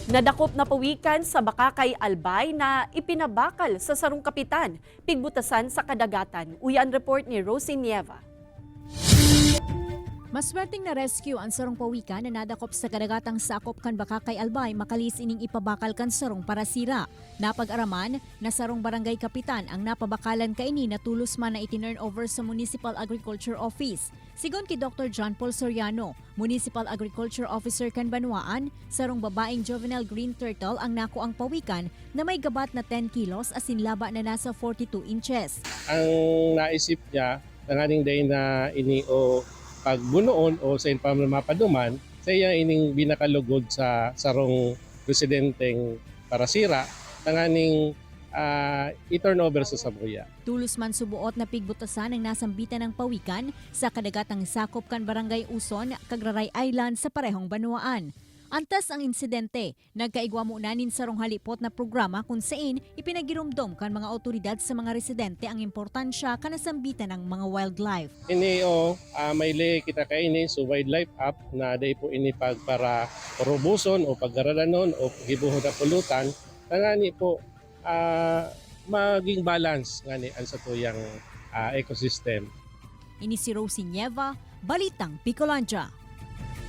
Nadakop na pawikan sa Bacacay, Albay na ipinabakal sa sarong kapitan, pigbutasan sa kadagatan. Uyan report ni Rosie Nieva. Maswerteng na rescue ang sarong pawikan na nadakop sa kadagatang sakop kan Bacacay, Albay makalis ining ipabakal kan sarong parasira. Napag-araman na sarong barangay kapitan ang napabakalan kaini na tulos man na itinurn over sa Municipal Agriculture Office. Sigon kay Dr. John Paul Soriano, Municipal Agriculture Officer kan Banwaan, sarong babaeng juvenile green turtle ang nakuang pawikan na may gabat na 10 kilos asin laba na nasa 42 inches. Ang naisip niya, nanganing day na ini o pagbunoon o sa inpam mapaduman, sa iya ining binakalugod sa sarong residenteng parasira, tanganing i-turn over sa sabuya. Tulos man subuot na pigbutasan ang nasambitan ng pawikan sa kadagatang sakop kan Barangay Uson, Cagraray Island sa parehong banwaan. Antes ang insidente, nagkaigwa muna nin sarong halipot na programa kung saan ipinagirumdom kan mga otoridad sa mga residente ang importansya kanasambitan ng mga wildlife. Ini o may lay kita kaini so wildlife app na day po ini pag para robuson o paggaralanon o hibuhon na pulutan tangani po maging balance ngani ang satuyang ecosystem. Ini si Rosie Nieva, Balitang Bicolandia.